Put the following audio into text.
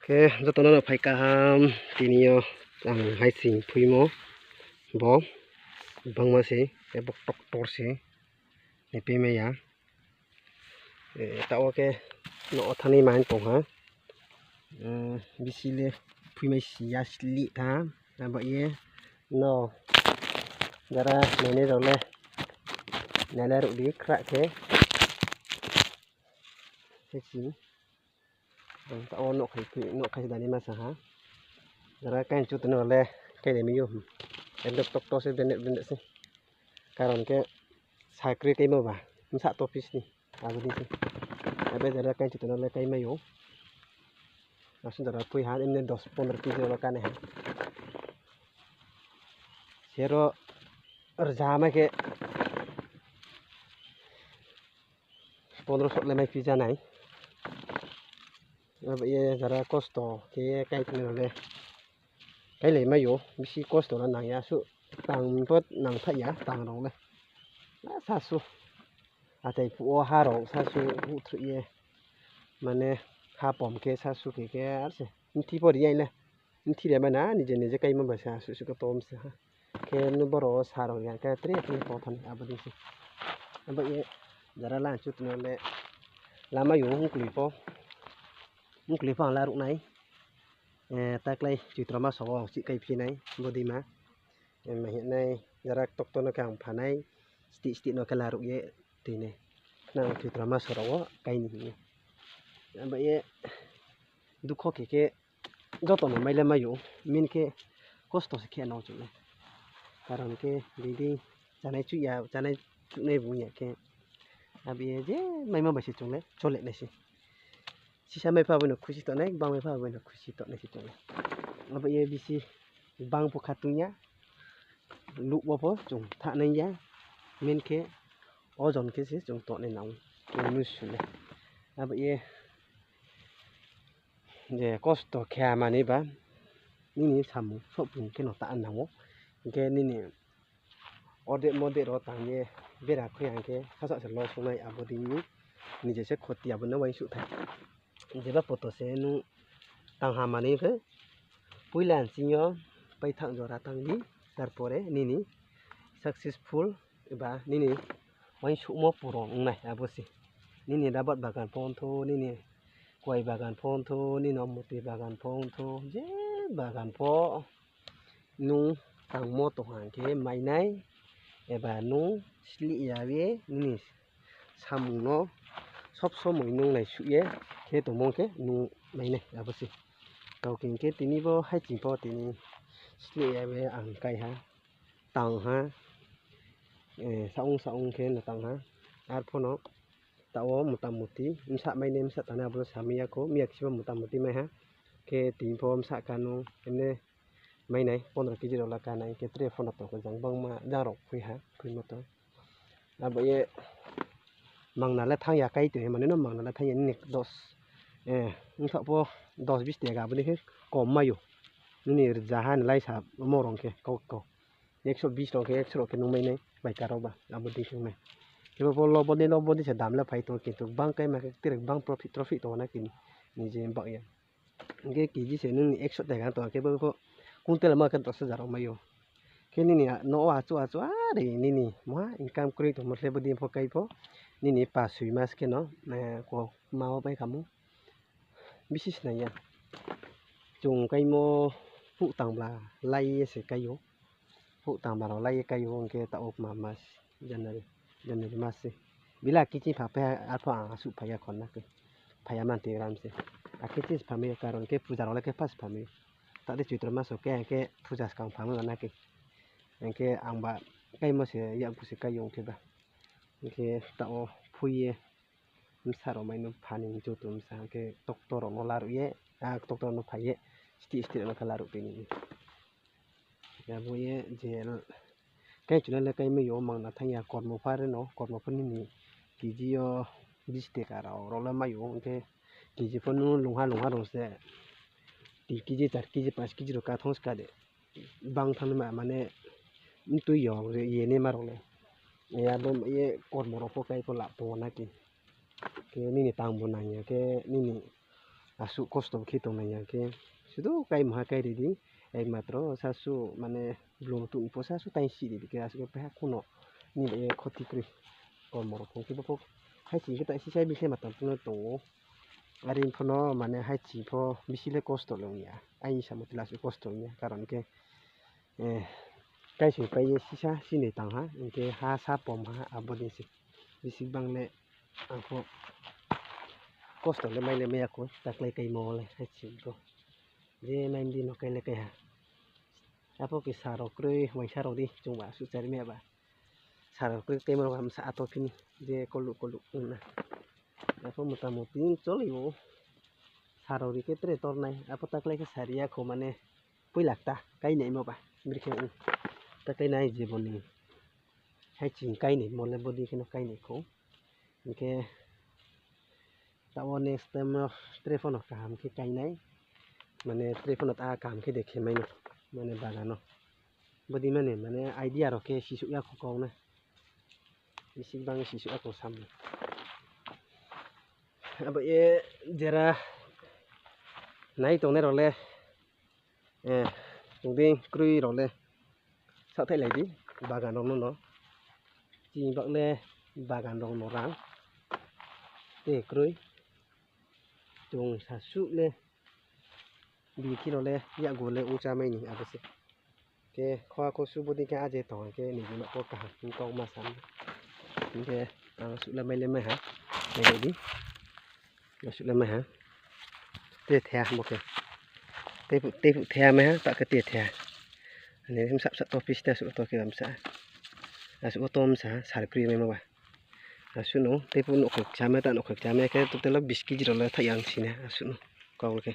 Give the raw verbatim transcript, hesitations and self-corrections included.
Khe joto no phai kaham, tini yo ang hai sing phuimo bo bangma se, abo toktor se, naipai mai ya. Eh, taoh wo khe no o thani mai tong ha. Eh, bisi le phui mai si ya slih tha, abo ye no jara nainai rao le nailai ruh di khrah khe. Khe si. Ang taoh wo nouhkhai, nouhkhai dani ma sa ha. Jara kain chu tini le kailai mi ou. Ekdom toktor se, branded, branded se. Karon khe sakri kaimo ba, bsa to piece ni. Abo dei se. Abo jara kain chu tini le kai mai ou. Asuh jara phui ha, emne dos pondro kg lo kanai ha. Sero rza mai khe pondro so le mai phi ja nai. Abo ye jara kosto khe ye kai tini rao le kailai mai ou, bisi kosto no nang ya suh, tang pho nang thaih ya, tang rao le. A, sasu. Achai phuh wo ha rao sasu huhthruh ye. Mane ha pom khe sasu khe khe ar se. Mthi pho ri ya le. Mthi ri ya ba na, nije nije kaimo bai se asuh suh khe tom se ha. Khe nu boro sa rao ya khe tre tre pho thani abo dei se. Abo ye jara la chu tini le lama yo mkloi pho. Mkloi pho ang la ruh nai. Eh, taklai Choitro maso wo ang chih kai phi nai, bo dei ma. Eh, ma hing nai, jara toktor no khe ang pha nai, stih stih no khe la ruh ye tui nai. Khnang Choitro maso rao wo kai ni hing ye. Abo ye dukho khe khe joto no mai le mai ou, min khe kosto se khe nang chung le. Karon khe bini chanai chuh ya, chanai chuhnai bung ya khe. Abo ye je maimo bai se chung le chole nai se. Sisa mai pha abo no khusi tongnai, gbang mai pha abo no khusi tongnai se chung le. Abo ye bisi gbang pho kha tong ya, luh wo pho chung thanai ya, min khe ojon khe se chung tongnai nang ou, chung nusu le. Abo ye je kosto khe manoi ba, nini samung sohpung khe no ta nang ou, hing khe nini Ode mode ro tang ye bera khui hing khe sasa se loss ong nai, abo dei ni nije se khoti abo no uaingsouh thai. Jeba poto se nung tang ha manoi khe poila nching yo paithang jora tang di, tarpore nini successful eba nini uaingsouhmo puron ong nai abo se. Nini rabat bagan pho ong thou, nini kuai bagan pho ong thou, nini omoti bagan pho ong thou, je bagan pho nung tangmo tong ha hing khe mai nai, eba nung slih ya ye nini samung no sob somoi nung naisuh ye khe tongmo khe nung mai nai abo se. Kau khe hing khe tini bo haiching pho tini slih ya ye ang kai ha, tang ha, eh, saong saong khe no tang ha, arphuh no taoh wo motamoti bsa mai nai, bsa tangnai abo no samai ya khou, miya khe bo motamoti mai ha. Khe tini pho bsa kha nung, emne mai nai, pondro kg rao la kha nai, khe tre pho no tong khe jang bangma jang rao khui ha, khuimo to. Abo ye mangna le thanng ya kai tong ye, mane no mangna le thanng ya nini dos, eh, ongthaoh pho dos bis taka abo dei khe kom mai ou. Nini rzaha ni laisa mo rong khe kau kau. Ekso bis rong khe, ekso rong khe nung mai nai, bai karo ba, abo dei khe nai. Khe bo pho lobo dei, lobo dei se dam le phai tong, kintu bang kai ma khe tre bang profit, profit tong na kini, nije bak ya. Hing khe kg se nini ekso taka tong khe bo pho kuntel ma khe dos hajar rao mai ou. Khe nini no o achouh achouh are nini mungha income kroi tongmo khe bo dei pho kai pho, nini pa soi mas khe no, eh, ko ma o pai kha mung. Bisi snai ya. Chung kaimo phuh tangbla lai ye se kai ou. Phuh tangbla rao lai ye kai ou, hing khe taoh wo kma mas, January, January mas se. Bile akhe ching pha phai, arphuh ang asuh phai ya khon na khe. Phai ya man ti ram se. Akhe ching se phamai ou, karon khe puja rao le khe first phamai ou. Taoh de Choitro mas wo khe, hing khe puja skang phamai ou na khe. Hing khe ang ba kaimo se yakgu se kai ou hing khe ba. Hing khe taoh wo phui ye bsa rao mai no pha ni joto bsa hing khe toktor rao no laruh ye, a, toktor rao no phai ye, stih stih rao no khe laruh tini. Abo ye je kai chuna le kai mai ou, mangna thanng ya, kormo pha re no, kormo pha nini kg yo bis taka rao rao le mai ou, hing khe kg pho nung lungha lungha rao se, tin kg, char kg, panch kg rao ka thang ska de. Bang thanng ma, mane, mtui yo ye naima rao le. Ya bo ye kormo rao pho kai pho lap tong ou na khe. Khe nini tangbu nang ya khe nini Asuh kosto khe tongnai ya khe, sudu kaimo ha kai ri di, ekmatro sasu mane blung tuh ni pho sasu taing si ri di khe asuh khe peha khuno ni bai ye khoti kroi. Kormo rao phung khe bo pho haiching khe ta sisa bisi ma tang phano tong ou. Are pho no mane haiching pho bisi le kosto le ong ya. Aini samo tila asuh kosto ong ya. Karon khe, eh, kaising pai ye sisa sinoi tang ha, hing khe ha sa pom ha, abo dei se. Bisi bang le ang pho kosto le mai le mai ya kho, taklai kaimo le haiching pho. Je mai mdi no kai le kai ha. Apho khe sa rao kroi, uaingsa rao di, chung ba asuh chari mai ya ba. Sa rao kroi kaimo rao bsa ato phini, je kolu kolu ong na. Apho motamuti cholai ou. Sa rao ri khe tre tor nai, apho taklai khe sari ya kho mane poila kta kainaimo ba, bri khe ong. Taklai nai je bo ni haiching kainaimo le bo dei khe no kainai kho. Hing khe taoh wo next time no tre pho no kaham khe kainai. Mane tre pho no ta kaham khe de khe mai no. Mane bagan no. Bo dei mane, mane idea rao khe sisuh ya kho kau na. Bisi bang sisuh ya kho sam. Abo ye jera nai tongnai rao le, eh, tong dei kroi rao le saohthaih lai di, bagan rao no no. Chini bak le bagan rao no rang te kroi. Chung sasuh le bikhi rao le yakgu le ongchá mai ni abo se. Khe khoa kho su bo dei khe aje tong khe nini no pho kaham kau ma sa. Hing khe ang asuh le mai le mai ha. Mai di. Asuh le mai ha. Te thea bo khe. Tei phuh, tei phuh thea mai ha, ta khe te thea. Ani bsa bsa to pis te asuh to khe bsa. Asuh to bsa, sar kroi maimo ba. Asuh no, tei phuh nouhkhoi kcham mai, ta nouhkhoi kcham mai khe, total o bis kg rao le thaih yang si na, asuh no. Kau le khe.